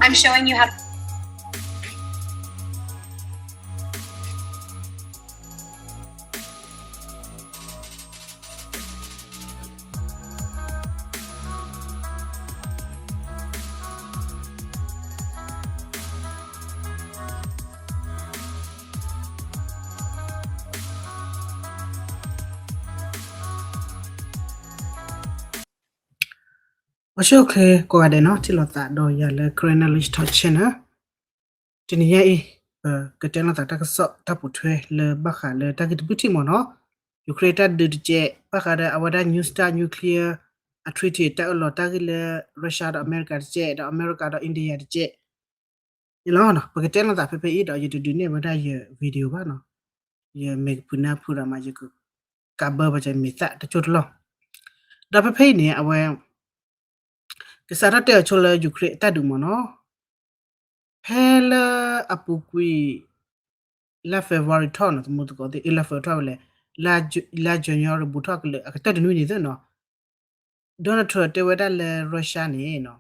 I'm showing you how. အိၣ်ဆူၣ်အိၣ်ချ့ကိးဂၤဒဲးနီၤ ထံၣ်လိာ်သးဒီးယၤလၢ Karen Knowledge Talk Channel တနံၤညါအံၤ ပကတဲလိာ်သးတၢ်ကစီၣ်တၢ်ပိာ်ထွဲလၢဘၣ်ဃးလၢတၢ်ဂ့ၢ်တဘုၣ်ထံၣ်မ့ၢ်နီၤ Ukraine တၢ်ဒုးတကဲး ဘၣ်ဃးဒီးအဝဲဒၣ် new start nuclear အ treaty တၢ်အၢၣ်လီၤတၢ်ဂ့ၢ်လၢ Russia ဒီးအမဲရကၤတကဲး ဒီးအမဲရကၤဒီး India တကဲး န့ၣ်လီၤ. ပကတဲလိာ်သးဖဲဖဲအံၤဒီး ယတဒုးနဲၣ်ဝဲဒၣ်ယ video ဘၣ်နီၤ ယမ့ၢ်ကဖုနၢ်ဖုဒီးမး ယကကးဘၢပကမ့ၢ်သၣ်တကၠိၢ်တလီၢ် ဒီးဖဲဖဲအံၤန့ၣ် အဝဲ ကစးထီၣ်တဲအီၤဆိလၢ Ukraine အတၢ်ဒုးမ့ၢ်နီၤ ဖဲလၢအပူၤကွံာ် လါ February ထီၣ်နီၤ သမူသကိးသ့ၣ် လါ February ထီၣ်ဝဲလဲၣ် လါ January ဘူးထီၣ်ကလၢာ် အကတၢၢ်တနွံန့ၣ်သ့ၣ်နီၤ Donald Trump တဲဝဲဒၣ်လၢ Russia န့ၣ်နီၤ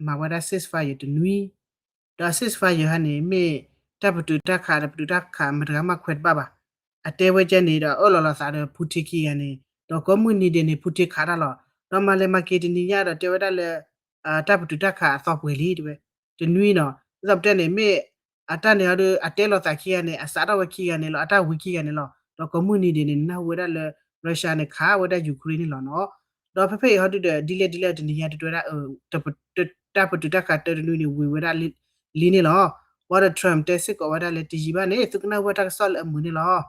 မၤဝဲဒၣ် ceasefire တနွံ ဒီးအ ceasefire ဟါန့ၣ် မ့ၢ်တၢ်ပတုာ်တၢ်ခး တၢ်ပတုာ်တၢ်ခးမတၤတဂၤမးခွဲးတဘၣ်ဘၣ် အတဲဝဲကဲန့ၣ်ဒီး အၢၣ်လီၤလိာ်သးဒီး Putin ခံဂၤန့ၣ် ဒီးကိးမုၢ်နံၤဒဲးန့ၣ် Putin ခးတၢ်လီၤ ဒီးမၤလဲၤမၤက့ၤတနံၤညါဒီးတဲဝဲဒၣ်လၢ တၢ်ပတုာ်တၢ်ခးအသီပှဲၤလံတဲဝဲ တနွံနီၤ ဒ်သိးပတဲန့ၣ် မ့ၢ်အတၢ်န့ၣ်အီၤဒီး အတဲလိာ်သးခံဂၤန့ၣ် အစးထီၣ်ဝဲခံဂၤန့ၣ်လီၤ အတၢ်ဝံခံဂၤန့ၣ်လီၤ ဒီးကိးမုၢ်နံၤဒဲးန့ၣ် နၢ်ဟူဝဲဒၣ်လၢ Russia န့ၣ် ခးဝဲဒၣ် Ukraine န့ၣ်လီၤနီၤ ဒီးဖဲဖဲအံၤဟီဒုဒီး ဒ်လဲၣ်ဒ်လဲၣ်တနံၤညါတတွဲဒၣ် တၢ်ပတုာ်တၢ်ခးတၢတနွံန့ၣ် ဝံၤဝဲဒၣ်လံန့ၣ်လီၤ ဝံၤဒီး Trump တဲစ့ၢ်ကီးဝဲဒၣ်လၢတယံာ်ဘၣ်န့ၣ် သုကနၢ်ဟူဝဲတၢ်ကစီၣ်လၢအမုာ်န့ၣ်လီၤ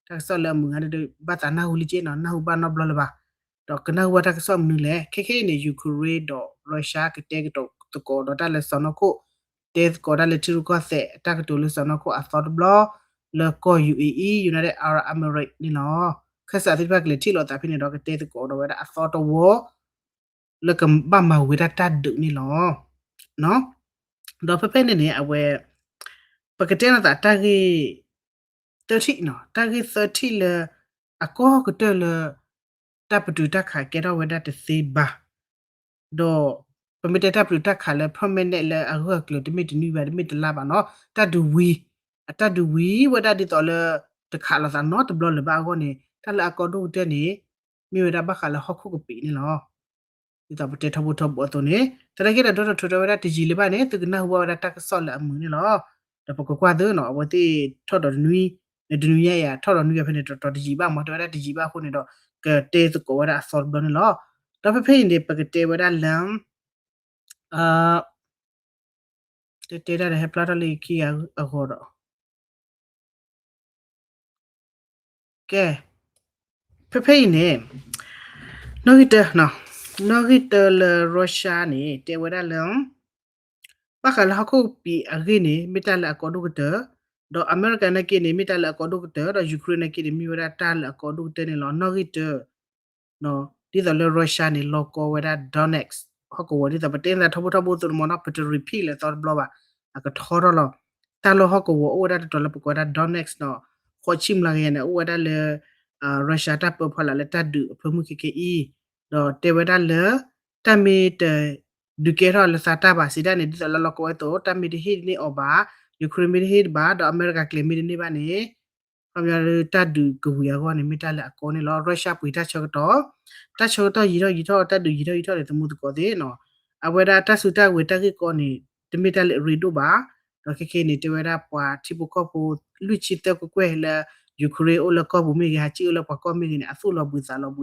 တၢ်ကစီၣ်လၢအမုာ်ဂၤဒီး ဘၣ်သးနၢ်ဟူလံက့နီၤ နၢ်ဟူဘၣ်နီတဘျီလၢၤဘၣ် ဒီးကနၢ်ဟူဝဲတၢ်ကစီၣ်မနုၤလဲၣ် ခဲခဲအံၤန့ၣ် Ukraine ဒီး Russia ကတဲသကိးဒီးတၢ်လၢစီၢ်နီၤခိၣ် တဲသကိးတၢ်လၢထံရူၢ်ကီၢ်သဲး တၢ်ကတိၤလၢစီၢ်နီၤခိၣ်အသီတဘျီ လၢကီၢ် UAE United Arab Emirates န့ၣ်လီၤ ခၢၣ်စးသ့ၣ်တဖၣ်ကလဲၤထံၣ်လိာ်သးဖဲန့ၣ်ဒီး ကတဲသကိးဒီးဝဲဒၣ်အသီတဝီ လၢကဘၣ်မၤဝဲဒၣ်တၢ်ဒုးန့ၣ်လီၤ ဒီးဖဲဖဲန့ၣ်န့ၣ် အဝဲ ပကတဲလိာ်သးတၢ်ဂ့ၢ် သၢထံၣ်နီၤ တၢ်ဂ့ၢ်သၢထံၣ်လၢ အကီၢ်ကတၢၢ်လၢ တၢ်ပတုာ်တၢ်ခးကဲထီၣ်ဝဲဒၣ်တသ့ဘၣ် ဒီး ပမ့ၢ်တဲတၢ်ပတုာ်တၢ်ခးလၢ permanent လၢအဂၢၢ်အကျၢၤ တမ့ၢ်တနွံဘၣ် တမ့ၢ်တလါဘၣ်နီၤ တၢ်ဒုးဝံၤ အတၢ်ဒုးဝံၤဝဲဒၣ်ဒ်သိးလၢ တခးလိာ်သးနီတဘျီလၢၤဘၣ်အဂီၢ်န့ၣ် တၢ်လၢအကီဒိၣ်ကတၢၢ်န့ၣ် မ့ၢ်ဝဲဒၣ်ဘၣ်ဃးလၢဟီၣ်ခိၣ်ကပံာ်န့ၣ်လီၤ ဒ်သိးပတဲထီဘိထီဘိအသိးန့ၣ် သနာ်က့ဒီး Donald Trump တဲဝဲဒၣ်တယံာ်လၢၤဘၣ်န့ၣ် သုကနၢ်ဟူဘၣ်ဝဲဒၣ်တၢ်ကစီၣ်လၢအမုာ်န့ၣ်လီၤ. ဒီးပကကွၢ်သ့နီၤ အဝဲသ့ၣ်ထီၣ်ဒီးတနွံ တနွံညါအံၤ ထီၣ်ဒီးနွံဂၤဖဲန့ၣ် တီၤတီၤတယံာ်ဘၣ်မ့ၢ် တဲဝဲဒၣ်တယံာ်ဘၣ်အဃိန့ၣ်ဒီး ကတဲသကိးဝဲဒၣ်အသီတဘျီန့ၣ်လီၤ. ဒီးဖဲဖဲအံၤန့ၣ် ပကတဲဝဲဒၣ်လၢ တဲတဲဒၣ်ဒီးဟဲဖျါထီၣ်လၢခံဂၤအဂီၢ်ဒီး ကဲ ဖဲဖဲအံၤန့ၣ် နီၣ်ဂံၢ်တၢ နီၣ်ဂံၢ်တၢလၢ Russia န့ၣ် တဲဝဲဒၣ်လၢ ဘၣ်ဃးလၢဟီၣ်ခိၣ်ကပံာ်အဂ့ၢ်န့ၣ် မ့ၢ်တၢ်လၢအကီဒိၣ်ကတၢၢ်, ဒီးအမဲရကၤနာ်က့န့ၣ် မ့ၢ်တၢ်လၢအကီဒိၣ်ကတၢၢ်, ဒီး Ukraine နာ်က့န့ၣ် မ့ၢ်ဝဲဒၣ်တၢ်လၢအကီဒိၣ်ကတၢၢ်န့ၣ်လီၤ. နီၣ်ဂံၢ်တၢ ဒ်သိးလၢ Russia န့ၣ် လီၤကီဝဲဒၣ် Donetsk ဟီၣ်ကဝီၤ ဒ်သိးပတဲသးထီဘိထီဘိအသိးန့ၣ်မ့ၢ်နီၤ ပတ repeat လၢအသီတဘျီဘၣ်, အကထီထီၣ်လီၤ. တၢ်လီၢ်ဟီၣ်ကဝီၤအိၣ်ဝဲဒၣ်တတီၤလၢပကိးဝဲဒၣ် Donetsk နီၤ, ဃိးဆံမျးကယၤန့ၣ် အိၣ်ဝဲဒၣ်လၢ Russia တၢ်ပၢဖီလာ်လၢတၢ်ဒုးအဖၢမုၢ်ခဲကဲအံၤ, ဒီးတဲဝဲဒၣ်လၢ တၢ်မ့ၢ်တ ဒုးကဲထီၣ်လၢသးတၢ်ဘၣ်စံးဒၣ်န့ၣ် ဒ်သိးလၢလီၤကီဝဲအသိး တၢ်မ့ၢ်တဟ့ၣ်န့ၢ်အီၤဘၣ်, Ukraine မ့ၢ်တဟ့ၣ်တဘၣ် ဒီးအမဲရကၤကျဲမ့ၢ်တန့ၢ်ဘၣ်န့ၣ် ခီပညီလၢတၢ်ဒုးကဝံၤအဂီၢ်န့ၣ် မ့ၢ်တၢ်လၢအကီန့ၣ်လီၤ. Russia ပှ့ၤတၢ်ဆၢကတီၢ်, တၢ်ဆၢကတီၢ်ယံာ်ထီၣ်ယံာ်ထီၣ် တၢ်ဒုးယံာ်ထီၣ်ယံာ်ထီၣ်န့ၣ် သမူသကိးသ့ၣ်နီၤ, အဝဲဒၣ်တၢ်စုတၢ်ဝဲၤတၢ်ဂ့ၢ်ကီန့ၣ် တမ့ၢ်တၢ်လၢအရ့ဒိၣ်ဘၣ်, ဒီးခဲခဲအံၤန့ၣ် တဲဝဲဒၣ်ပှၤထံဖိကီၢ်ဖိ လွံၢ်ဆံသၢကကွဲၢ်လၢ Ukraine အိၣ်လၢကီၢ်ပူၤမ့ၢ်ဂ့ၤ ဟးစံၣ်အိၣ်လၢပှၤကီၢ်မ့ၢ်ဂ့ၤန့ၣ် အသူၣ်လီၤဘှံးသးလီၤဘှံးလၢ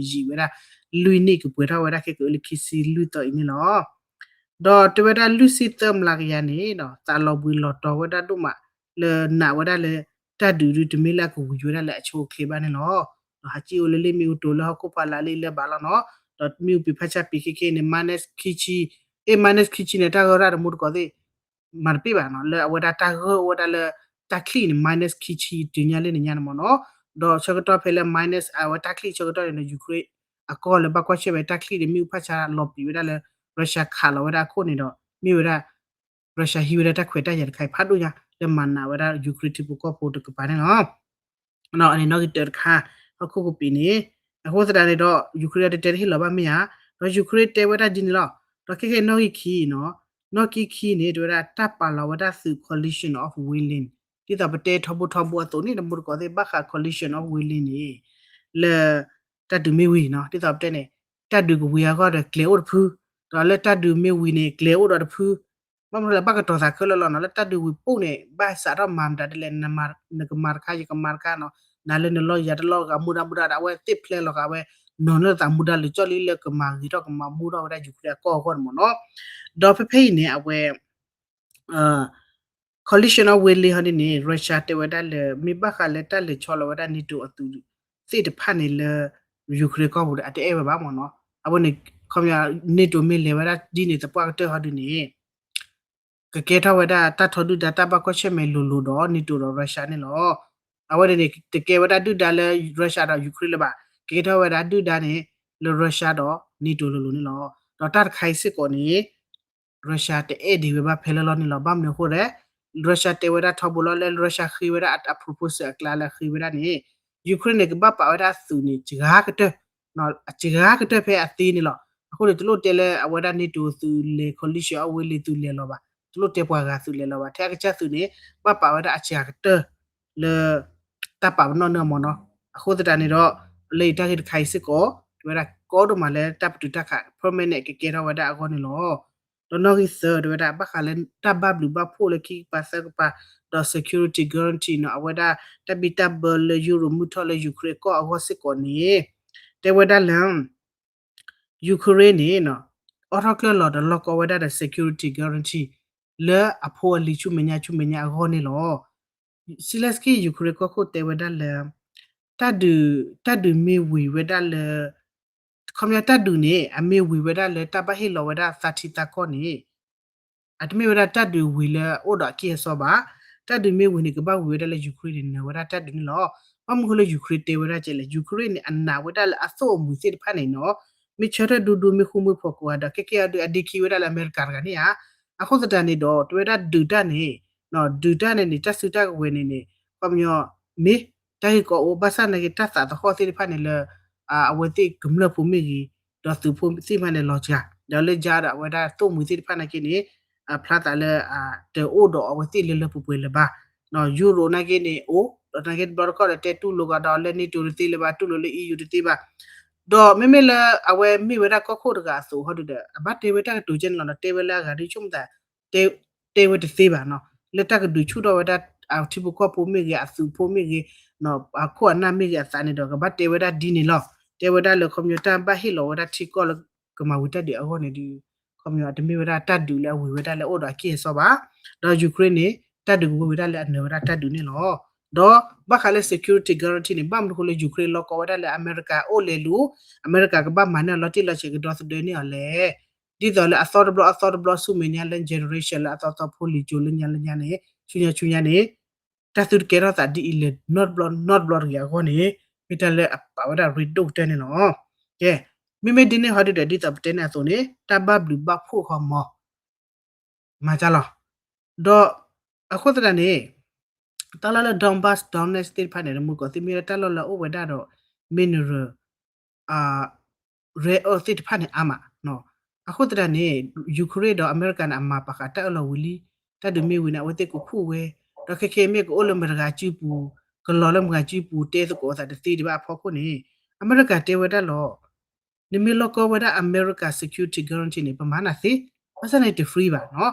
တၢ်ဒုးယံာ်ဝဲဒၣ် လွံၢ်နံၣ်ကပှဲၤထီၣ်ဝဲဒၣ်ခဲကအုလၢခံဆံလွံၢ်သီအံၤန့ၣ်လီၤ. ဒီးတဲဝဲဒၣ်လွံၢ်ဆံသၢမျးကယၤန့ၣ်ဒီး သးလီၤဘှံးလီၤတီၤဝဲဒၣ်ဒိၣ်မး လၢနာ်ဝဲဒၣ်လၢ တၢ်ဒုးဒုးတမ့ၢ်လၢအကဝံၤဝဲဒၣ်လၢအဆိအချ့ဘၣ်န့ၣ်လီၤ. ဒီးဟးစံၣ်အိၣ်လၢလ့ၣ်မ့ၣ်အူတိၤလၢဟီၣ်ခိၣ်ဖးလၢလၢဘၣ်လီၤနီၤ, ဒီးမ့ၣ်အူပံၤဖးဆါပံၤခဲခဲအံၤန့ၣ် minus ခံဆံ, အ့ minus ခံဆံန့ၣ် တၢ်ဂၢၢ်ရၣ်တမူတကိးသ့ၣ် မၤတပ့ၢ်ဘၣ်နီၤ, လၢအဝဲဒၣ်တၢ်ဂၢၢ်အိၣ်ဝဲဒၣ်လၢ တၢ်ချံၣ်န့ၣ် minus ခံဆံတုၤညါလၢန့ၣ်ညါန့ၣ်မ့ၢ်နီၤ, ဒီးဆၢကတီၢ်ဖဲလၢ minus အဝဲတၢ်ချံၣ်ဆၢကတီၢ်န့ၣ် Ukraine အကီၢ်လၢဘၣ်ကွၢ်ဆၢၣ်ဝဲတၢ်ချံၣ်န့ၣ် မ့ၣ်အူဖးဆါလီၤပံာ်ဝဲဒၣ်လၢ Russia ခးလီၤဝဲဒၣ်အခိၣ်န့ၣ်ဒီး မ့ၢ်ဝဲဒၣ် Russia ဟံးဝဲဒၣ်တၢ်ခွဲးတၢ်ယာ်တခါအံၤဖးဒိၣ်ညါ လၢမၤနာ်ဝဲဒၣ် Ukraine ထံဖိကီၢ်ဖိတကပၤန့ၣ်လီၤ. အန့ၣ်နီၣ်ဂံၢ်တၢတခါ ဟီၣ်ခိၣ်ကပံာ်န့ၣ်, အဃိသတးန့ၣ်ဒီး Ukraine ဒီးတတဲတဟ့ၣ်လီၤဘၣ်မ့ၢ်ဧါ, ဒီး Ukraine တဲဝဲဒၣ်ဒ်န့ၣ်လီၤ. ဒီးခဲခဲအံၤနီၣ်ဂံၢ်ခံနီၤ, နီၣ်ဂံၢ်ခံန့ၣ် တဲဝဲဒၣ်တၢ်ပာ်လီၤဝဲဒၣ်သုး coalition of willing ဒ်သိးပတဲထီဘိထီဘိအသိးန့ၣ် တမူတကိးသ့ၣ် ဘၣ်ဃး coalition of willing န့ၣ် လၢ တၢ်ဒုးမ့ၢ်ဝံၤနီၤ ဒ်သိးပတဲန့ၣ် တၢ်ဒုးကဝံၤအဂီၢ်ဒီးကျဲအိၣ်တဖု, ဒီးလၢတၢ်ဒုးမ့ၢ်ဝံၤန့ၣ် ကျဲအိၣ်ဒီးတဖု, ဘၣ်မနုၤလဲၣ် ဘၣ်ကတီၤသးခဲလၢာ်လီၤနီၤ လၢတၢ်ဒုးဝံၤပိၢ်န့ၣ် ဘၣ်စးထီၣ်မၤမတၤဒ်လဲၣ် နကမၤတခါ ယကမၤတခါနီၤ, နၤလၢနလီၢ်ယၤတလီၢ်ဂၤ မူဒါမူဒါဒီး အဝဲသ့ၣ်ဖျဲလီၤဃာ်ဝဲ နီၤလၢသးမူဒါလၢာ်ကၠီၣ်လံလၢကမၤဂ့ၤထီၣ်ကမၤမူထီၣ်ဝဲဒၣ် Ukraine အကီၢ်အဂီၢ်န့ၣ်မ့ၢ်နီၤ, ဒီးဖဲဖဲအံၤန့ၣ် အဝဲ coalition of willing ဟီဒ်န့ၣ် Russia တဲဝဲဒၣ်လၢ မ့ၢ်ဘၣ်ဃးလၢတၢ်လဲၤဆီလီၤဝဲဒၣ် NATO အသုးသ့ၣ်တဖၣ်န့ၣ်လၢ Ukraine ကီၢ်ပူၤဒီး အတအဲၣ်ဝဲဘၣ်မ့ၢ်နီၤ, အဝဲန့ၣ် ခီပညီ NATO မ့ၢ်လဲၤဝဲဒၣ်ဒ်န့ၣ်သပှၢ်ကတၢၢ်ဟီဒ်န့ၣ် ကကဲထီၣ်ဝဲဒၣ်တၢ်ထီဒုၣ်ဒါတၢ်ဘၣ်ကွၢ်ဆၢၣ်မဲာ်လိၤလိၤဒီး NATO ဒီး Russia န့ၣ်လီၤ. အဝဲန့ၣ်န့ၣ် တကဲဝဲဒၣ်ဒုၣ်ဒါလၢ Russia ဒီး Ukraine လၢၤဘၣ်, ကကဲထီၣ်ဝဲဒၣ်ဒုၣ်ဒါန့ၣ် လၢ Russia ဒီး NATO လိၤလိၤန့ၣ်လီၤ. ဒီးတၢ်တခါအံၤစ့ၢ်ကီးန့ၣ် Russia တအဲၣ်ဒံးဝဲဘၣ်ဖဲလၢလီၤန့ၣ်လီၤ. ဘၣ်မနုၤအဃိလဲၣ်, Russia တဲဝဲဒၣ်ထီဘိလီၤလၢ Russia ဃ့ဝဲဒၣ်အ proposal အကျါလၢအဃ့ဝဲဒၣ်န့ၣ် Ukraine န့ၣ် ကဘၣ်ပာ်ဝဲဒၣ်အသုးန့ၣ် စှၤကတၢၢ် စှၤကတၢၢ်ဖဲအသ့န့ၣ်လီၤ. အဃိန့ၣ် တလိၣ်တဲလၢအဝဲဒၣ် NATO သုးလဲၤ coalition အဝဲလံသုးလဲၤလီၤဘၣ်, တလိၣ်တဲပှၤဂၤသုးလဲၤလီၤဘၣ်. ထဲအကစၢ်သုးန့ၣ် ဘၣ်ပာ်ဝဲဒၣ်အစှၤကတၢၢ် လၢ တၢ်ပာ်ပနီၣ်န့ၢ်အမ့ၢ်နီၤ. အဃိသတးန့ၣ်ဒီး လၢယတၢ်ဂ့ၢ်တခါအံၤစ့ၢ်ကီး တဲဝဲဒၣ်ကီဒိၣ်မးလၢတၢ်ပတုာ်တၢ်ခး permanent ကကဲထီၣ်ဝဲဒၣ်အဂီၢ်န့ၣ်လီၤ. ဒီးနီၣ်ဂံၢ်သၢ တဲဝဲဒၣ် ဘၣ်ဃးလၢတၢ်ဘၣ်ဘျုးဘၣ်ဖှိၣ်လၢခံကပၤသၢကပၤ ဒီး security guarantee နီၤ အဝဲဒၣ်တၢ်ဘံၣ်တၢ်ဘၢလၢ Europe မုၢ်ထီၣ်လၢ Ukraine အကီၢ်အဂီၢ်စ့ၢ်ကီးန့ၣ် တဲဝဲဒၣ်လၢ Ukraine န့ၣ် အိးထီၣ်ကျၢၢ်လီၤဒီးလီၢ်ကီဝဲဒၣ်ဒီး security guarantee လၢအဖိအလံၤဆူမဲာ်ညါဆူမဲာ်ညါအဂီၢ်န့ၣ်လီၤ. Zelenskyy Ukraine ကီၢ်ခိၣ်တဲဝဲဒၣ်လၢ တၢ်ဒုး တၢ်ဒုးမ့ၢ်ဝံၤဝဲဒၣ်လၢ ခီပညီတၢ်ဒုးန့ၣ် အမ့ၢ်ဝံၤဝဲဒၣ်လၢတၢ်ဘၣ်ဟ့ၣ်လီၤဝဲဒၣ်သးထံသးကီၢ်န့ၣ် အတမ့ၢ်ဝဲဒၣ်တၢ်ဒုးဝံၤလၢအအိၣ်ဒီးအကံၢ်အစီဘၣ်. တၢ်ဒုးမ့ၢ်ဝံၤန့ၣ် ကဘၣ်ဝံၤဝဲဒၣ်လၢ Ukraine န့ၣ် နၢၤဝဲဒၣ်တၢ်ဒုးန့ၣ်လီၤ. ဘၣ်မနုၤဃိလၢ Ukraine တဲဝဲဒၣ်ကဲလဲၣ်, Ukraine န့ၣ် အနးဝဲဒၣ်လၢအသိၣ်အမှံၤသ့ၣ်တဖၣ်န့ၣ်နီၤ, မ့ၢ်ဆၢထၢၣ်ဒူဒူ မ့ၢ်ဃူမ့ၢ်ဖိးကိးဂၤဒီး ကဲကဲအဒုးအဒ့ခံဝဲဒၣ်လၢအမဲရကၤတဂၤန့ၣ်ဧါ. အဃိသတးန့ၣ်ဒီး တဲဝဲဒၣ်ဒုးတၢ်န့ၣ် ဒုးတၢ်န့ၣ်န့ၣ် တၢ်စုတၢ်ကဝဲၤန့ၣ်န့ၣ် ခီပညီ မ့ၢ်တၢ်ဂ့ၢ်ကီအိၣ် ဘၣ်ဆၣ်နာ်က့ တၢ်သးသဟီၣ်သ့ၣ်တဖၣ်န့ၣ်လၢ အဝဲသ့ၣ်ကမျၢၢ်ဖိမ့ၢ်ဂ့ၤ, ဒီးသုးဖိသ့ၣ်တဖၣ်န့ၣ်လီၤစှၤ, ဒီးလၢယါဒီးအဝဲဒၣ်သိၣ်မှံၤသ့ၣ်တဖၣ်နာ်က့န့ၣ် အဖျါသးလၢ တအိၣ်ဒီးအဝဲသ့ၣ်လၢလၢပှဲၤပှဲၤလၢၤဘၣ်. Europe နာ်က့န့ၣ်အိၣ်, ဒီးနာ်က့တဘျီတခီၣ်ဒီးတဲတူၢ်လိာ်ကဒီးလၢ NATO တသ့လၢၤဘၣ်, တူၢ်လိာ်လၢ EU တသ့ဘၣ်. ဒီးမ့မ့ၢ်လၢအဝဲမ့ၢ်ဝဲဒၣ်ကီၢ်ခိၣ်တဂၤအသိးဟီဒုဒီး အဘၣ်တဲဝဲတၢ်ကတိၤကဲန့ၣ်လီၤနီၤ, တဲဝဲလၢအဂၤဒ်ဆိကမိၣ်သး တဲဝဲတသ့ဘၣ်နီၤ, လၢတၢ်ကဒုးဆူၣ်ထီၣ်ဝဲဒၣ်အထံဖိကီၢ်ဖိမ့ၢ်ဂ့ၤ, အသုးဖိမ့ၢ်ဂ့ၤ, အခိၣ်အနၢ်မ့ၢ်ဂ့ၤအသးန့ၣ်ဒီး ကဘၣ်တဲဝဲဒၣ်ဒ်န့ၣ်လီၤ. တဲဝဲဒၣ်လၢခီပညီတၢ်ဘၣ်ဟ့ၣ်လီၤဝဲဒၣ်ထံကီၢ်လၢကမၤဝံၤတၢ်ဒုးအဂီၢ်န့ၣ်ဒီး ခီပညီအတမ့ၢ်ဝဲဒၣ်တၢ်ဒုးလၢအဝံၤဝဲဒၣ်လၢအအိၣ်ဒီးအကံၢ်အစီဘၣ်. ဒီး Ukraine န့ၣ် တၢ်ဒုးကဝံၤဝဲဒၣ်လၢအနၢၤဝဲဒၣ်တၢ်ဒုးန့ၣ်လီၤ. ဒီးဘၣ်ဃးလၢ security guarantee န့ၣ် ဘၣ်မနုၤဃိလၢ Ukraine လီၢ်ကီဝဲဒၣ်လၢအမဲရကၤအိၣ်လဲၤလူၤ, အမဲရကၤကဘၣ်မၤန့ၢ်အီၤလီၤတံၢ်လီၤဆဲး ကဒီသဒၢန့ၢ်အီၤလဲၣ်. ဒ်သိးလၢအသီတဘျီအသီတဘျီဆူမဲာ်ညါလၢ generation လၢအသီသီဖိလံၤကၠိလၢညါလၢညါန့ၣ် ဆူညါဆူညါန့ၣ် တၢ်သုတကဲထီၣ်သးဒ်အံၤလၢ နီတဘျီနီတဘျီတဂ့ၤအဂီၢ်န့ၣ် မ့ၢ်တၢ်လၢအပာ်ဝဲဒၣ်ရ့ဒိၣ်ကတၢၢ်န့ၣ်လီၤ. ကဲ, မ့မ့ၢ်ဒ်န့ၣ်ဟီဒုဒီး ဒ်သိးပတဲန့ၢ်အသိးန့ၣ် တၢ်ဘၣ်ဘျုးဘၣ်ဖှိၣ်ဃီမီၤ မၤတၢ်လီၤ. ဒီးအဃိသတးန့ၣ် တၢ်လီၢ်လၢ Donbas Donetsk သ့ၣ်တဖၣ်န့ၣ် တမူတကိးသ့ၣ်မ့ၢ်လၢတၢ်လီၢ်လၢအအိၣ်ဝဲဒၣ်ဒီး mineral rare earth သ့ၣ်တဖၣ်န့ၣ်အါမး. အဃိသတးန့ၣ် Ukraine ဒီးအမဲရကၤန့ၣ် အမၤပာ်ဃာ်တၢ်အၢၣ်လီၤဝံၤလံ. တၢ်ဒုးမ့ၢ်ဝံၤန့ၣ် အဝဲသ့ၣ်ကခူၣ်ဝဲ, ဒီးခဲခဲမ့ၢ်ကအိၣ်လၢမတၤဂၤစုပူၤ, ကလီၤလၢမတၤဂၤစုပူၤ တဲသကိးသးတသ့ဒံးဘၣ်အဖီခိၣ်န့ၣ် အမဲရကၤတဲဝဲဒၣ်လီၤ နမ့ၢ်လီၢ်ကီဝဲဒၣ်အမဲရကၤ security guarantee န့ၣ် ပမၤနၤသ့, ဘၣ်ဆၣ်န့ၣ် တ free ဘၣ်နီၤ,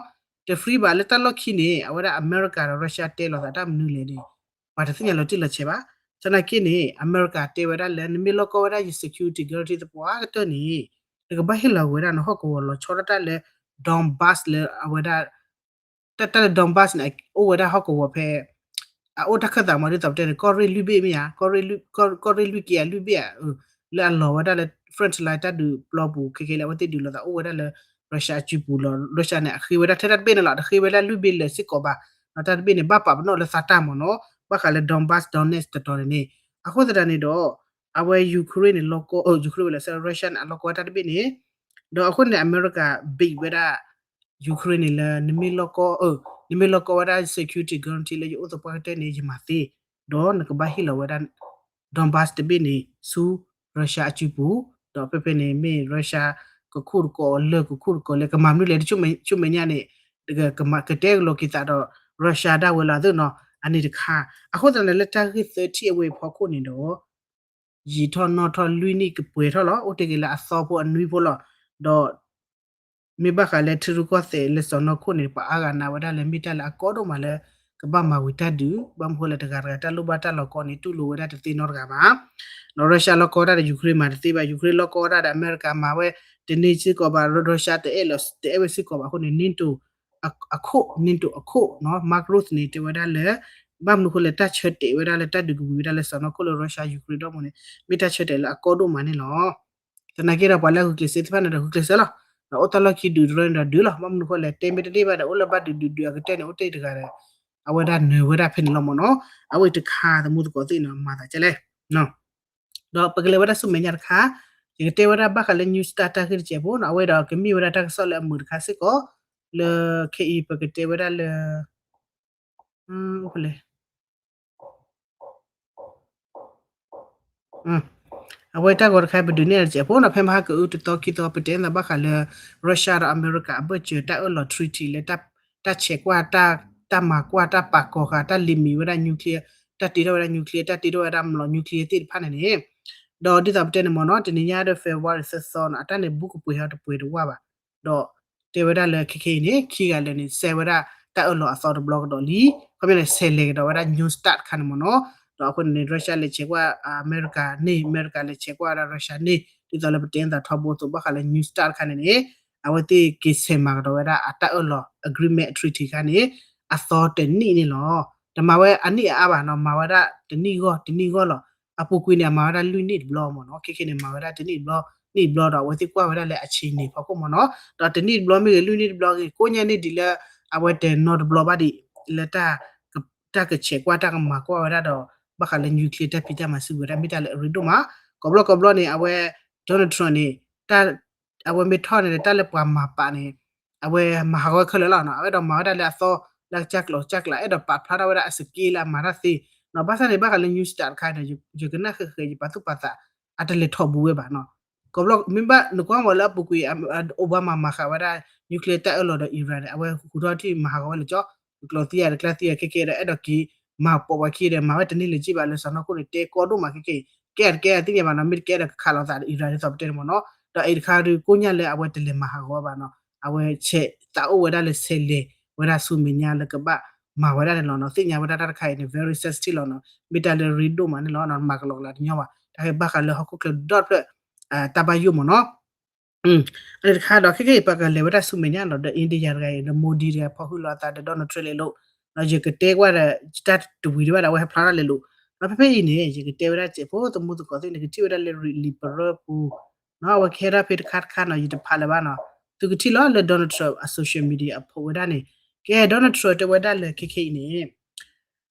တ free ဘၣ်. လၢတၢ်လီၢ်ခံန့ၣ် အဝဲဒၣ်အမဲရကၤဒီး Russia တဲလိာ်သးတၢ်မနုၤလဲၣ်န့ၣ် ပှၤတသ့ၣ်ညါလီၤတံၢ်လီၤဆဲးဘၣ်. သနာ်က့န့ၣ် အမဲရကၤတဲဝဲဒၣ်လၢ နမ့ၢ်လီၢ်ကီဝဲဒၣ်ယ security guarantee သပှၢ်ကတၢၢ်န့ၣ် နကဘၣ်ဟ့ၣ်လီၤဝဲဒၣ်နဟီၣ်ကဝီၤလီၤဆီဒၣ်တၢ်လၢ Donbas လၢအဝဲဒၣ် တၢ် တၢ်လၢ Donbas န့ၣ် အိၣ်ဝဲဒၣ်ဟီၣ်ကဝီၤဖဲ အအိၣ်တၢ်ခၢၣ်သးမး ဒ်သိးပတဲန့ၣ် ကီၢ်ရ့ၣ်လွံၢ်ဘ့ၣ်မ့ၢ်ဧါ, ကီၢ်ရ့ၣ်လွံၢ်က့ၤအလွံၢ်ဘ့ၣ်ဧါ, လၢအလီၤဝဲဒၣ်လၢ front line တၢ်ဒုးပျီပူၤ ခဲခဲလၢာ် အဝဲသ့ၣ်ဒုးလိာ်သးအိၣ်ဝဲဒၣ်လၢ Russia အစုပူၤလီၤ. Russia န့ၣ် အဃ့ဝဲဒၣ်ထဲတၢ်တဘ့ၣ်န့ၣ်လီၤ, တဃ့ဝဲဒၣ်လွံၢ်ဘ့ၣ်လၢာ်စ့ၢ်ကီးဘၣ်. ဒီးတၢ်တဘ့ၣ်န့ၣ် ဘၣ်ပာ်ပနီၣ်လၢသးတၢ်မးနီၤ, ဘၣ်ဃးလၢ Donbas Donetsk တတီၤန့ၣ်န့ၣ်. အဃိသတးန့ၣ်ဒီး အဝဲ Ukraine န့ၣ် လီၢ်ကီ Ukraine ဝဲလၢ Russia န့ၣ် အလီၢ်ကီဝဲတၢ်တဘ့ၣ်န့ၣ်, ဒီးအဃိန့ၣ် အမဲရကၤ ဘံးဝဲဒၣ် Ukraine န့ၣ်လၢ နမ့ၢ်လီၢ်ကီ နမ့ၢ်လီၢ်ကီဝဲဒၣ် security guarantee လၢယအိၣ်သပှၢ်ကတၢၢ်န့ၣ် ယမၤသ့, ဒီးနကဘၣ်ဟ့ၣ်လီၤဝဲဒၣ် Donbas တဘ့ၣ်န့ၣ် ဆူ Russia အစုပူၤ, ဒီးဖဲဖဲန့ၣ်မ့ၢ် Russia ကခိၣ်တကိးလၢကခိၣ်တကိးလဲၣ် ကမၤမနုၤလဲၣ် တဆူမဲာ်ညါန့ၣ် ကတဲကလီၤက့ၤသးဒီး Russia ဒၣ်ဝဲလီၤသ့ၣ်နီၤ အန့ၣ်တခါ အဃိသတးန့ၣ် လၢတၢ်ဂ့ၢ်သၢထံၣ်အဝဲအဖီခိၣ်န့ၣ်ဒီး ယံာ်ထီၣ်နီၣ်ထီၣ်လွံၢ်နံၣ်ကပှဲၤထီၣ်လီၤ အိၣ်တ့ၢ်က့ၤလၢအသီဖိအနွံဖိလီၤ. ဒီး မ့ၢ်ဘၣ်ဃးလၢထံရူၢ်ကီၢ်သဲးလၢစီၢ်နီၤခိၣ်န့ၣ် ပှၤအါဂၤနာ်ဝဲဒၣ်လၢမ့ၢ်တၢ်လၢအကီဒိၣ်မးလၢ ကဘၣ်မၤဝံၤတၢ်ဒုး ဘၣ်မနုၤဃိလဲၣ် တဂၤတဂၤတၢ်လိၣ်ဘၣ်တၢ်လီၤကီန့ၣ် တူၢ်လိာ်ဝဲဒၣ်တသ့နီတဂၤဘၣ်. ဒီး Russia လီၤကီတၢ်ဒီး Ukraine မၤတသ့ဘၣ် Ukraine လီၤကီတၢ်ဒီး အမဲရကၤမၤဝဲ တန့ၢ်စ့ၢ်ကီးဘၣ် Russia တအဲၣ်လီၤ တအဲၣ်ဝဲစ့ၢ်ကီးဘၣ်အဃိန့ၣ် NATO အခိၣ် NATO အခိၣ်နီၤ Mark Rutte န့ၣ် တဲဝဲဒၣ်လၢ ဘၣ်မနုၤဃိလဲၣ် တၢ်ဆၢတဲာ်ဝဲဒၣ်လၢတၢ်ဒုးကဝံၤဝဲဒၣ်လၢ စီၢ်နီၤခိၣ်လၢ Russia Ukraine ဒီမါန့ၣ် မ့ၢ်တၢ်ဆၢတဲာ်လၢအကီဒိၣ်မးန့ၣ်လီၤ. သနာ်က့ဒီး ပှၤလၢအဂုာ်ကျဲးစၢးသ့ၣ်တဖၣ်န့ၣ်ဒီး ဂုာ်ကျဲးစၢးလီၤ. ဒီးအိၣ်တၢ်လီၢ်ခံဒုးတရၢန့ၣ်ဒီးဒုးလီၤ. ဘၣ်မနုၤဃိလဲၣ် တဲမ့ၢ်တန့ၢ်ဘၣ်ဒီး အိၣ်လၢဘၣ်ဒုးဒုးဒုးအကတၢၢ်န့ၣ် အိၣ်တ့ၢ်တဂၤဒီး အဝဲဒၣ်နၢၤဝဲဒၣ်ဖဲန့ၣ်လီၤမ့ၢ်နီၤ. အဝဲတခါသမူသကိးသ့ၣ်နီၤ မၤသးကဲလဲၣ် ဒီးပကလဲၤဝဲဒၣ်ဆူမဲာ်ညါတခါ ယကတဲဝဲဒၣ်ဘၣ်ဃးလၢ New Start တၢ်ဂ့ၢ်တစဲးဖိနီၤ အဝဲဒီးကမ့ၢ်ဝဲဒၣ်တၢ်ကစီၣ်လၢအမုာ်တခါစ့ၢ်ကီး လၢခဲအံၤပကတဲဝဲဒၣ်လၢ အဝဲတၢ်ဂီၤတခါ ပဒုးနဲၣ်တစဲးဖိနီၤ ဖဲမဟါကအုတသီခံသီ ပတဲသးဘၣ်ဃးလၢ Russia ဒီးအမဲရကၤအဘၢၣ်စၢၤတၢ်အၢၣ်လီၤ treaty လၢ တၢ်ဆဲးကွၢ် တၢ်မၤကွၢ် တၢ်ပာ်ကီၤဃာ် တၢ်လံၤမံၤဝဲဒၣ် nuclear တၢ်တ့ထီၣ်ဝဲဒၣ် nuclear တၢ်တ့ထီၣ်ဝဲဒၣ်မျိာ် nuclear သ့ၣ်တဖၣ်န့ၣ်န့ၣ် ဒီးဒ်သိးပတဲန့ၣ်မ့ၢ်နီၤ တနံၤညါဒီး February သၢသီနီၤ အတၢ်န့ၣ်ဘူးကပှဲၤဟီတပှဲၤတဝၢ်ဘၣ် ဒီးတဲဝဲဒၣ်လၢခဲခဲအံၤန့ၣ် ခံဂၤလၢာ်န့ၣ် စဲဝဲဒၣ်တၢ်အၢၣ်လီၤအသီတဘျီကဒီးလံ ခီပညီန့ၣ် ဆဲးလဲၤကဒီးဝဲဒၣ် New Start တခါန့ၣ်မ့ၢ်နီၤ ဒီးအဃိန့ၣ် Russia လဲၤဆဲးကွၢ်အမဲရကၤန့ၣ် အမဲရကၤလဲၤဆဲးကွၢ်ဝဲဒၣ် Russia န့ၣ် ဒ်သိးလၢပတဲသးထီဘိအသိး ဘၣ်ဃးလၢ New Start တခါန့ၣ်န့ၣ် အဝဲသ့ၣ်က့ၤဆဲးမၤကဒီးဝဲဒၣ်အတၢ်အၢၣ်လီၤ agreement treaty တခါန့ၣ် အသီတနံၣ်န့ၣ်လီၤ. တမၤဝဲအနံၣ်အါအါဘၣ်နီၤ မၤဝဲဒၣ်တနံၣ်ဂီၢ်တနံၣ်ဂီၢ်လီၤ. အပူၤကွံာ်န့ၣ် အမၤဝဲဒၣ်လွံၢ်နံၣ်တဘျီမ့ၢ်နီၤ ခဲခဲန့ၣ် မၤဝဲဒၣ်တနံၣ်တဘျီ နံၣ်တဘျီဒီး အဝဲသ့ၣ်ကွၢ်ဝဲဒၣ်လၢအဆံးန့ၣ်ဖီခိၣ်မ့ၢ်နီၤ ဒီးတနံၣ်တဘျီမ့ၢ်ဂ့ၤ လွံၢ်နံၣ်တဘျီဂ့ၤ ကိးညါန့ၢ်ဒံးလၢ အဝဲတနီတဘျီဘၣ်ဒံး လၢ တၢ်ကဆဲးကွၢ်တၢ်ကမၤကွၢ်ဝဲဒၣ်ဒီး ဘၣ်ဃးလၢ nuclear တၢ်ဖံးတၢ်မၤစုကဝဲၤဒၣ် မ့ၢ်တၢ်လၢအရ့ဒိၣ်မး ကိးဘျီကိးဘျီန့ၣ် အဝဲ Donald Trump န့ၣ် အဝဲမ့ၢ်ထီၣ်န့ၣ် တၢ်လၢပှၤမၤပာ်န့ၣ် အဝဲမၤဟးဂီၤဝဲခဲလၢာ်လီၤနီၤ အဝဲဒီးမၤဝဲဒၣ်လၢအသီ လၢကစၢ်ကျိၤကစၢ်ကျး အဲၣ်ဒိးပာ်ဖျါထီၣ်ဝဲဒၣ်အစက့လၢအမၤတၢ်သ့နီၤ ဘၣ်ဆၣ်န့ၣ် ဘၣ်ဃးလၢ New Start တခါဒီး ယကနၣ်ဃဲးဃဲး ယပာ်သူၣ်ပာ်သး အတလဲၤထီၣ်ဘူးဝဲဘၣ်နီၤ ကိးဘျီ မ့ၢ်ဘၣ်နကွၢ်မ့ၢ်လၢအပူၤကွံာ် Obama မၤဃာ်ဝဲဒၣ် nuclear တၢ်အၢၣ်လီၤဒီး Iran န့ၣ် အဝဲဟူးထီၣ်ထံၣ်မၤဟးဂီၤဝဲလၢကၠီ ကျိၤသံယၤတကျါသံယၤခဲကဲဒီး အဲၣ်ဒိးက့ၤမၤပိာ်ပှၤခံဒီး မၤဝဲတန့ၢ်လၢၤက့ဘၣ် လၢစီၢ်နီၤခိၣ်န့ၣ် တဲကီဒိၣ်မးခဲကဲ ကဲတကဲသ့ၣ်ညါဘၣ်နီၤ မ့ၢ်တကဲဒီးကခးလိာ်သးဒီး Iran ဒ်သိးပတဲန့ၣ်မ့ၢ်နီၤ ဒီးအံၤတခါဒုးကိးညါလၢအဝဲတလဲၤမၤဟးဂီၤဘၣ်နီၤ အဝဲဆဲးသးအိၣ်ဝဲဒၣ်လၢဆဲးလဲၤဝဲဒၣ်ဆူမဲာ်ညါလၢကဘၣ်မၤဝဲဒၣ်န့ၣ်လီၤနီၤ သ့ၣ်ညါဝဲဒၣ်တၢ်တခါအံၤန့ၣ် very sensitive လီၤနီၤ မ့ၢ်တၢ်လၢရ့ဒိၣ်မးန့ၣ်လီၤ မၤကလီကလးတညီဘၣ် တၢ်ဟဲဘၣ်ဃးလၢဟီၣ်ခိၣ်ချၢဒီဖျၢၣ် တၢ်ဘၣ်ယိၣ်မ့ၢ်နီၤ အန့ၣ်တခါဒီး ခဲကဲအံၤ ပကလဲၤဝဲဒၣ်ဆူမဲာ်ညါနီၤ ဒီး India တဂၤအံၤ ဒီး Modi တဂၤ ဖီၣ်ဃုာ်လိာ်အသးဒီး Donald Trump လဲၤလိာ် ဒီးယကတဲကွၢ်ဒီး တၢ်တဝံၤဒံးဘၣ်ဒီး အဝဲဟဲဖျါထီၣ်လဲၤလိာ် ဒီးဖဲဖဲအံၤန့ၣ် ယကတဲဝဲဒၣ်စဲးဖိ သမူသကိးသ့ၣ်န့ၣ် ကထံၣ်ဝဲဒၣ်လၢ လံာ်ပရၢပူၤ နီၤ အဝဲကဟဲထီၣ်ဖဲတခါတခါနီၤ ယတဖးလၢၤဘၣ်နီၤ သုကထံၣ်လီၤလၢ Donald Trump အ social media အ post ဝဲဒၣ်န့ၣ် ကဲ Donald Trump တဲဝဲဒၣ်လၢခဲခဲအံၤန့ၣ်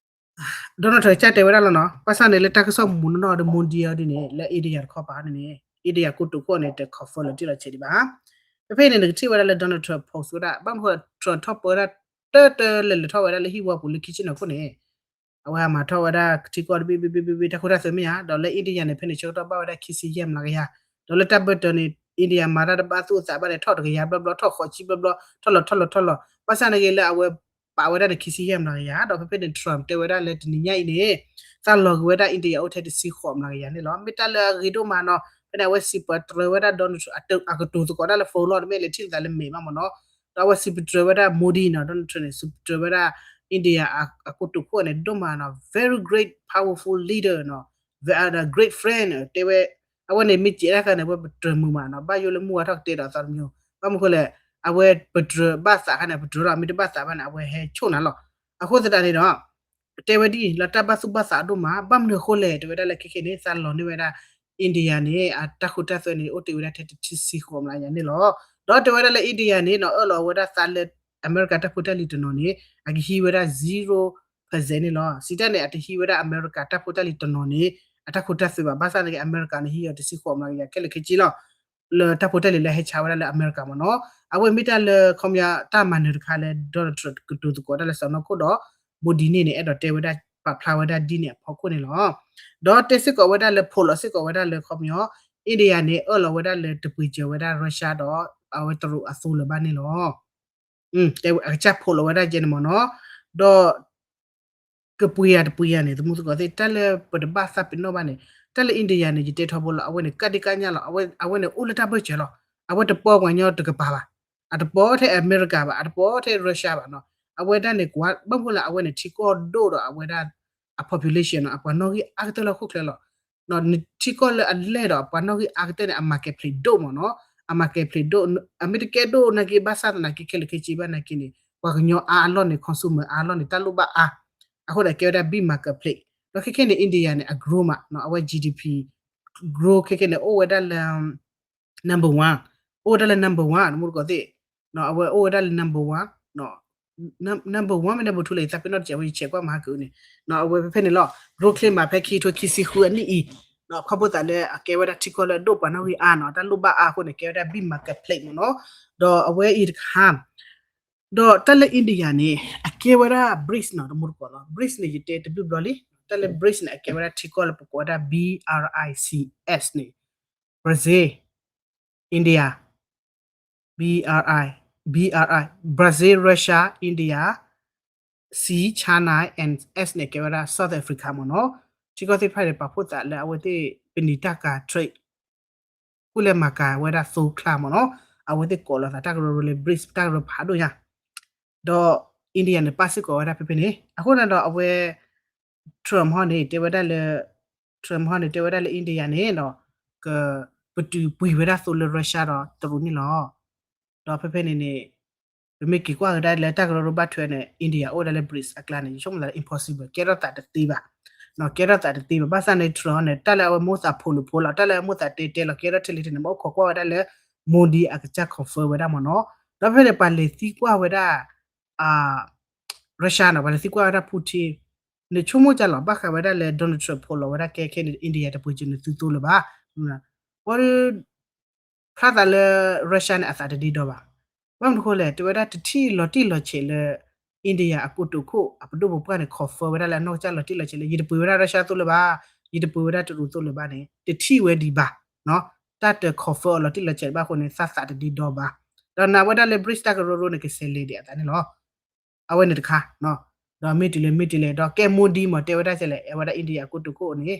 Donald Trump ကစၢ်တဲဝဲဒၣ်လီၤနီၤ ဘၣ်ဆၣ်န့ၣ်လၢတၢ်ကစီၣ်မူးနီၢ်နီၢ်ဒီး Modi အီၤဒ်န့ၣ် လၢ India တခီပၤန့ၣ်န့ၣ် India ကိတိာ်ခိၣ်န့ၣ် တ confirm လီၤတံၢ်လီၤဆဲးဒံးဘၣ်. ဖဲဖဲအံၤန့ၣ် နကထံၣ်ဝဲဒၣ်လၢ Donald Trump post ဝဲဒၣ် ဘၣ်မနုၤဃိ Trump ထီၣ်ပၢဝဲဒၣ် တၢတၢလဲၤလဲၤထီၣ်ဝဲဒၣ်လၢဟံၣ်ဝီပူၤလၢခံဆ့ၣ်နီၤခိၣ်န့ၣ် အဝဲဟးမၤထီၣ်ဝဲဒၣ်ထံကီၢ်တဘ့ၣ်ဘ့ၣ်ဘ့ၣ်ဘ့ၣ်ဘ့ၣ် တၢ်ခိတၢ်သွဲမ့ၢ်ဧါ ဒီးလၢ India န့ၣ် ဖဲန့ၣ်ဆၢကတီၢ်ဘၣ်ဝဲဒၣ်ခံဆံယဲၢ်မျးကယၤ ဒီးလၢတၢ်ဘၢၣ်စၢၤန့ၣ် India မၤတၢ်တဘၣ်သူၣ်အသးဘၣ်န့ၣ် ထီၣ်တကယၤဘျီဘျီ ထီၣ်ဃိးဆံဘျီဘျီ ထီၣ်လီၤထီၣ်လီၤထီၣ်လီၤ ဘၣ်ဆၣ်န့ၣ်ဂ့ၤလၢအဝဲပာ်ဝဲဒၣ်န့ၣ် ခံဆံယဲၢ်မျးကယၤ ဒီးဖဲဖဲန့ၣ် Trump တဲဝဲဒၣ်လၢတနံၤညါအံၤန့ၣ် သးလီၤက့ၤဝဲဒၣ် India အိၣ်ထဲတဆံဃိးမျးကယၤန့ၣ်လီၤ. မ့ၢ်တၢ်လၢအဂ့ၤဒိၣ်မးနီၤ ဖဲန့ၣ် အဝဲစံးပတြၢၤဝဲဒၣ် Donald Trump အကတိၤသကိးတၢ်လၢ phone လီၤ တမ့ၢ်လဲၤထံၣ်လိာ်သးလၢမဲာ်ဘၣ်မ့ၢ်နီၤ ဒီးအဝဲစံးပတြၢၤဝဲဒၣ် Modi နီၤ Donald Trump န့ၣ် စံးပတြၢၤဝဲဒၣ် India အကိတိာ်ခိၣ်န့ၣ် ဒိၣ်မးနီၤ very great powerful leader နီၤ great friend တဲဝဲ အဝဲန့ၣ်မ့ၢ်စံးတၢ်ခါန့ၣ် အဝဲပတြၢၤမုာ်မးနီၤ ဘၣ်ယိၣ်လၢမုၢ်ဝါထီၣ်ကတဲဒီးအသီတမံၤ ဘၣ်မနုၤဃိလဲၣ် အဝဲပတြၢၤဘၣ်သးခါန့ၣ် ပတြၢၤလီၤ မ့ၢ်တဘၣ်သးဘၣ်န့ၣ် အဝဲဟဲဆိၣ်နၤလီၤ. အဃိသတးန့ၣ်ဒီး တဲဝဲဒ်အံၤ လၢတၢ်ဘၣ်သူၣ်ဘၣ်သးဒိၣ်မး ဘၣ်မနုၤအဃိလဲၣ် တဲဝဲဒၣ်လၢခဲခဲန့ၣ် သးလီၤန့ၢ်ဝဲဒၣ် India န့ၣ် အတၢ်ခိတၢ်သွဲန့ၣ် အိၣ်တ့ၢ်ဝဲဒၣ်ထဲတဆံဃိးမျးကယၤန့ၣ်လီၤ. ဒီးတဲဝဲဒၣ်လၢ India န့ၣ်နီၤ အၢၣ်လီၤဝဲဒၣ်သးလၢ အမဲရကၤတၢ်ဖိတၢ်လံၤတနီၤန့ၣ် အကဟံးဝဲဒၣ် zero percent န့ၣ်လီၤ. စံးတၢ်န့ၣ် အတဟံးဝဲဒၣ်အမဲရကၤတၢ်ဖိတၢ်လံၤတနီၤန့ၣ် အတၢ်ခိတၢ်သွဲဘၣ် ဘၣ်ဆၣ်န့ၣ် အမဲရကၤန့ၣ် ဟံးအီၤတဆံဃိးမျးကယၤခဲလၢာ်ခဲဆ့လီၤ. လၢတၢ်ဖိတၢ်လံၤလၢဟဲဆါဝဲဒၣ်လၢအမဲရကၤမ့ၢ်နီၤ အဝဲမ့ၢ်တၢ်လၢခီပညီတၢ်မၤနၢၤတခါလၢ Donald Trump ကတိၤသကိးတၢ်လၢစီၢ်နီၤခိၣ်ဒီး Modi န့ၣ်န့ၣ် အဲၣ်ဒိးတဲဝဲဒၣ် ပာ်ဖျါဝဲဒၣ်ဒ်န့ၣ်အဖီခိၣ်န့ၣ်လီၤ. ဒီးတဲစ့ၢ်ကီးဝဲဒၣ်လၢ ဖိးလီၤစ့ၢ်ကီးဝဲဒၣ်လၢခီပညီ India န့ၣ် အၢၣ်လီၤဝဲဒၣ်လၢတပှ့ၤစၢၤဝဲဒၣ် Russia ဒီး အဝဲတရူးအသိလၢၤဘၣ်န့ၣ်လီၤ. အကစၢ်ဖိးလီၤဝဲဒၣ်ကဲန့ၣ်မ့ၢ်နီၤ, ဒီး ကပှ့ၤယၤတပှ့ၤယၤန့ၣ် သမူသကိးသ့ၣ် တၢ်လၢပတဘၣ်သးပ့ၤနီၣ်ဘၣ်န့ၣ် တၢ်လၢ India န့ၣ် ယတဲထီဘိလီၤ အဝဲန့ၣ် ကဒံကညၣ်လီၤ အဝဲန့ၣ်အိၣ်လၢတၢ်ဘၢၣ်စၢၤလီၤ. အဝဲတပီပှၤကညီတကပၤဘၣ်. အတပီထဲအမဲရကၤဘၣ်, အတပီထဲ Russia ဘၣ်နီၤ. အဝဲဒၣ်န့ၣ် ကွၢ်ဘၣ်မနုၤလၢအဝဲန့ၣ် ထံကီၢ်ဒိၣ်ဒီးအဝဲဒၣ် အ population နီၤ အပှၤနီၣ်ဂံၢ်အါကတၢၢ်လၢဟီၣ်ခိၣ်ချၢလီၤ. နထံကီၢ်လၢအလဲၢ်ဒီးပှၤနီၣ်ဂံၢ်အါကတၢၢ်န့ၣ် အ marketplace ဒိၣ်မ့ၢ်နီၤ, အ marketplace ဒိၣ်, အမ့ၢ်တကဲဒိၣ်နာ်က့ ဘၣ်ဆၣ်သနာ်က့ ခဲလၢာ်ခဲဆ့ဘၣ်နာ်က့န့ၣ် ပှၤကညီအါအလီၢ်န့ၣ် consumer အါအလီၢ်န့ၣ် တၢ်လိၣ်ဘၣ်အါ, အဃိန့ၣ်ကဲဝဲဒၣ် big marketplace ဒီးခဲခဲန့ၣ် India န့ၣ် အ grow မးနီၤ, အဝဲ GDP grow ခဲခဲန့ၣ် အိၣ်ဝဲဒၣ်လၢ number one, အိၣ်ဝဲဒၣ်လၢ number one တမူတကိးသ့ၣ်, အဝဲအိၣ်ဝဲဒၣ်လၢ number one, number one မ့ၢ် number two လဲၣ် ယသးပ့ၤနီၣ်တစဲးဝဲ ယဆဲးကွၢ်မၤဟါကန့ၣ်, အဝဲဖဲဖဲန့ၣ်လီၤ grow ချ့မး ဖဲခံထိခံဆံဃုအနံၣ်အံၤ, ခီဖျိသးလၢအကဲဝဲဒၣ်ထံကီၢ်လၢအဒိၣ်ပှၤနီၣ်ဂံၢ်အါနီၤ, တၢ်လိၣ်ဘၣ်အါအဃိန့ၣ် ကဲဝဲဒၣ် big marketplace မ့ၢ်နီၤ, ဒီးအဝဲအံၤတခါ ဒီးတၢ်လၢ India န့ၣ် အကဲဝဲဒၣ် BRICS နီၤ တမူတကိးလီၤ, BRICS န့ၣ် ယတဲတဘျုးဘျီလံ, တၢ်လၢ BRICS န့ၣ် အကဲဝဲဒၣ်ထံကီၢ်လၢပကိးဝဲဒၣ် B R I C S န့ၣ် Brazil, India, B R I, B R I, Brazil, Russia, India, C, China and S န့ၣ် ကဲဝဲဒၣ် South Africa မ့ၢ်နီၤ, ထံကီၢ်သ့ၣ်တဖၣ်န့ၣ် ပာ်ဖှိၣ်သးလၢအဝဲသ့ၣ် ပနံာ်တၢ်ကၤ trade ဃိလဲၤမၤကၤဝဲဒၣ်သိချါမ့ၢ်နီၤ, အဝဲသ့ၣ်ကိးလီၤသးတၢ်ကရၢကရိလၢ BRICS တၢ်ကရၢဖးဒိၣ်ညါ, ဒီး India န့ၣ် ပာ်စ့ၢ်ကီးဝဲဒၣ်ဖဲဖဲန့ၣ်, အဃိန့ၣ်ဒီးအဝဲ Trump ဟီန့ၣ် တဲဝဲဒၣ်လၢ Trump ဟီန့ၣ် တဲဝဲဒၣ်လၢ India န့ၣ်ဒီး ကပတုာ်ပှ့ၤဝဲဒၣ်သိလၢ Russia ဒီးတရူးန့ၣ်လီၤ. ဒီးဖဲဖဲန့ၣ်န့ၣ် ပမ့ၢ်က့ၤကွၢ်ကဒါလၢတၢ်ကရၢကရိဘၣ်ထွဲန့ၣ် India အိၣ်ဝဲဒၣ်လၢ BRICS အကျါန့ၣ် ယဆိကမိၣ်သးလၢ impossible ကဲထီၣ်သးတသ့ဘၣ်, ကဲထီၣ်သးတသ့ဘၣ်. ဘၣ်ဆၣ်န့ၣ် Trump န့ၣ် တၢ်လၢအဝဲမိၣ်သးဖိးလိာ်ဖိးလီၤ, တၢ်လၢအမိၣ်သးတဲတဲလီၤ ကဲထီၣ်ထဲလဲၣ်ထဲန့ၣ် မ့ၢ်အိၣ်ခိးကွၢ်ဝဲဒၣ်လၢ Modi အကစၢ် confirm ဝဲဒၣ်မ့ၢ်နီၤ. ဒီးဖဲဖဲန့ၣ် ပှၤလဲၤသံကွၢ်ဝဲဒၣ် Russia နီၤ, ပှၤလဲၤသံကွၢ်ဝဲဒၣ် Putin နဆိကမိၣ်ကၢ်လီၤ ဘၣ်ဃးဝဲဒၣ်လၢ Donald Trump ဖိးလီၤဝဲဒၣ်ကဲခဲန့ၣ် India တပှ့ၤစၢၤနသုသိလၢၤဘၣ်, ဝဲ ဖျါသးလၢ Russia န့ၣ် အသးတဒ့ဒီဘၣ်. ဘၣ်မနုၤဃိလဲၣ် တဲဝဲဒၣ်တထံၣ်လီၤတံၢ်လီၤဆဲးလၢ India အကိတိာ်ခိၣ် အပဒိၣ်ပပှၢ်န့ၣ် confirm ဝဲဒၣ်လၢအနီၢ်ကစၢ်လီၤတံၢ်လီၤဆဲးလၢ ယတပှ့ၤဝဲဒၣ် Russia သိလၢၤဘၣ်, ယတပှ့ၤဝဲဒၣ်တရူးသိလၢၤဘၣ်န့ၣ် တထံၣ်ဝဲဒံးဘၣ်. တၢ်တ confirm အီၤလီၤတံၢ်လီၤဆဲးဘၣ်အဃိန့ၣ် သးသးတဒ့ဒီဘၣ်. ဒီးနာ်ဝဲဒၣ်လၢ BRICS တၢ်ကရၢကရိန့ၣ် ကဆဲးလဲၤဒံးအသးန့ၣ်လီၤ. အဝဲန့ၣ်တခါ, ဒီးမ့ၢ်တုၤလဲၣ်မ့ၢ်တုၤလဲၣ် ဒီးကဲ Modi မ့ၢ်တဲဝဲဒၣ်ကဲလဲၣ် အဝဲဒၣ် India အကိတိာ်ခိၣ်န့ၣ်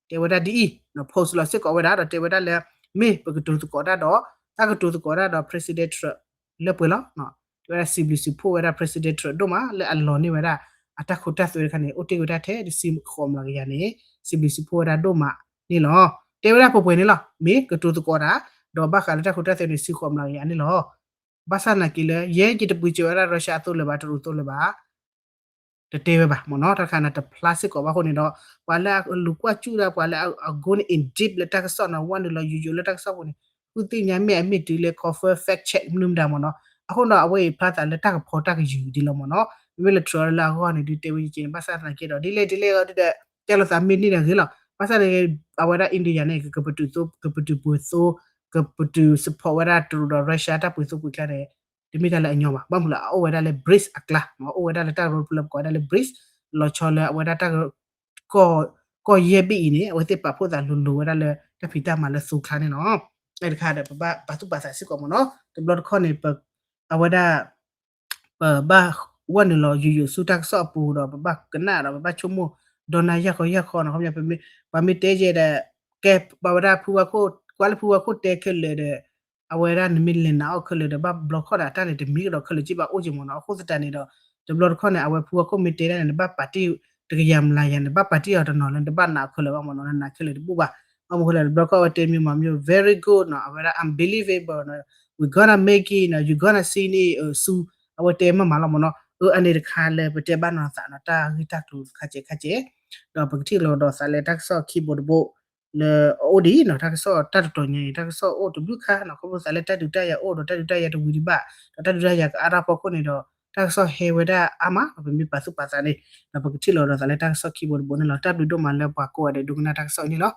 တဲဝဲဒၣ်ဒ်အံၤ, post လီၤစ့ၢ်ကီးဝဲဒၣ်ဒီးတဲဝဲဒၣ်လၢ မ့ၢ်ပကတိၤသကိးတၢ်ဒီး တၢ်ကတိၤသကိးတၢ်ဒီး President Trump လၢပှဲၤလီၤ. တဲဝဲဒၣ်စံးဘျုးစံးဖှိၣ်ဝဲဒၣ် President Trump ဒိၣ်မးလၢအလီၤန့ၢ်ဝဲဒၣ် အတၢ်ခိတၢ်သွဲတခါန့ၣ် အိၣ်တ့ၢ်ဝဲဒၣ်ထဲတဆံဃိးမျးကယၤန့ၣ် စံးဘျုးစံးဖှိၣ်ဝဲဒၣ်ဒိၣ်မးန့ၣ်လီၤ. တဲဝဲဒၣ်ပှဲၤပှဲၤန့ၣ်လီၤ. မ့ၢ်ကတိၤသကိးတၢ် ဒီးဘၣ်ဃးလၢတၢ်ခိတၢ်သွဲန့ၣ် ဆံဃိးမျးကယၤန့ၣ်လီၤ. ဘၣ်ဆၣ်သနာ်က့လၢ ယဲယတပှ့ၤစၢၤဝဲဒၣ် Russia အသိလၢၤဘၣ် တရူးသိလၢၤဘၣ် တတဲဝဲဘၣ်မ့ၢ်နီၤ. တၢ်တခါန့ၣ် တဖျါစ့ၢ်ကီးဘၣ်အဃိန့ၣ်ဒီး ပှၤလၢအလူၤကွၢ်စူၣ်ဒၣ် ပှၤလၢအ go in deep လၢတၢ်ကစီၣ်နီၤ ဝဲနုာ်လီၤယိာ်ယိာ်လၢတၢ်ကစီၣ်ပူၤန့ၣ် ဃုသ့ၣ်ညါမ့ၢ်အမ့ၢ်တုၤလၢ confirm fact check မနုၤမတၤမ့ၢ်နီၤ. အဃိဒီးအဝဲအံၤဖျါသးလၢတၢ်ကဖီတၢ်ကယုၢ်ဒ်လီၤမ့ၢ်နီၤ. မ့မ့ၢ်လၢ Trump လၢအဂီၢ်န့ၣ် ဒုးတဲဝဲယက့န့ၣ် ဘၣ်ဆၣ်သနာ်က့ဒီး ဒ်လဲၣ်ဒ်လဲၣ်ဒီး တဲလိာ်သးမ့ၢ်န့ၢ်ဒီးဂ့ၤလီၤ. ဘၣ်ဆၣ်န့ၣ် အဝဲဒၣ် India န့ၣ် ကပတုာ်သိ ကပတုာ်ပှ့ၤသိ ကပတုာ် support ဝဲဒၣ်တရူးဒီး Russia တၢ်ပှ့ၤသိပှ့ၤကျါန့ၣ် တမ့ၢ်တၢ်လၢအညီဘၣ်. ဘၣ်မနုၤလဲၣ် အအိၣ်ဝဲဒၣ်လၢ BRICS အကျါ, အိၣ်ဝဲဒၣ်လၢတၢ်ကရၢကရိလၢပကိးဝဲဒၣ်လၢ BRICS လီၤဆီလၢအဝဲဒၣ်တၢ် ကီၢ်ယဲၢ်ဘ့ၣ်အံၤန့ၣ် အဝဲသ့ၣ်ပာ်ဖှိၣ်သးလိၤလိၤဝဲဒၣ်လၢတၢ်ဖံးတၢ်မၤလၢသိချါန့ၣ်လီၤ. အတခါဒီး ပဘၣ်ပာ်သူၣ်ပာ်သးစ့ၢ်ကီးမ့ၢ်နီၤ. တဘျီတခီၣ်န့ၣ် အဝဲဒၣ် ပဘၣ်ဝဲနုာ်လီၤယိာ်ယိာ်ဆူတၢ်ကစီၣ်အပူၤဒီး ပဘၣ်ကနၣ်ဒီး ပဘၣ်ဆိကမိၣ် ဒီနၤယၢ်ဃီယၢ်ဃီနီၤ. ခီပညီ ပှၤမ့ၢ်တဲယဲဒီး ကဲ ပှၤဝဲဒၣ်ဖုဝါခိၣ် ကွၢ်လၢဖုဝါခိၣ်တဲခဲလၢာ်ဒီး အဝဲဒၣ်နမ့ၢ်လဲၤနာ်အီၤခဲလၢာ်ဒီး ဘၣ်ဘျီခီၣ်ဒီး တၢ်န့ၣ် တမံၤကဒီးခဲလၢာ်က့ဘၣ်အိၣ်က့မ့ၢ်နီၤ. အဃိသတးန့ၣ်ဒီး တဘျီတခီၣ်န့ၣ် အဝဲဖုဝါခိၣ်မ့ၢ်တဲဒၣ်န့ၣ် နဘၣ်ပာ်တ့ၢ် တကယၤမျးကယၤန့ၣ် ဘၣ်ပာ်တ့ၢ်အီၤတနီၤလၢ နတဘၣ်နာ်အီၤခဲလၢာ်ဘၣ်မ့ၢ်နီၤ. နနာ်ခဲလၢာ်တဘူၣ်ဘၣ်. ဘၣ်မနုၤဃိလဲၣ် တဘျီခီၣ်အဝဲတဲမံၤမး very good နီၤ, အဝဲဒၣ် unbelievable နီၤ, we gonna make it နီၤ, you gonna see it ဆူ အဝဲတဲမးမးလီၤမ့ၢ်နီၤ. အၢ အန့ၣ်တခါလၢပတဲဘၣ်နီၤသးနီၤ တၢ်ဂ့ၢ်တၢ်ကျိၤခါဆဲးခါဆဲး ဒီးပကထံၣ်လိာ်ဒီးသးလၢတၢ်ကစီၣ်ခံဘိတဘိ လၢအအိၣ်ဒံးနီၤ တၢ်ကစီၣ်တၢ်တတီၤညါအံၤ တၢ်ကစီၣ်အိၣ်တဘျုးခါနီၤ. ခီဖျိသးလၢတၢ်ဒုးတၢ်ယၤအိၣ်ဒီး တၢ်ဒုးတၢ်ယၤတဝံၤဒံးဘၣ် ဒီးတၢ်ဒုးတၢ်ယၤကအါထီၣ်ဖီခိၣ်န့ၣ်ဒီး တၢ်ကစီၣ်ဟဲဝဲဒၣ်အါမး ပမ့ၢ်ပာ်သူၣ်ပာ်သးန့ၣ် ဒီးပကထံၣ်လိာ်ဒီးသးလၢတၢ်ကစီၣ်ခံဘိတဘိန့ၣ်လီၤ. တၢ်ဘျုးဒိၣ်မးလၢပှၤကိးဂၤဒဲးဒိကနၣ်တၢ်ကစီၣ်အံၤန့ၣ်လီၤ.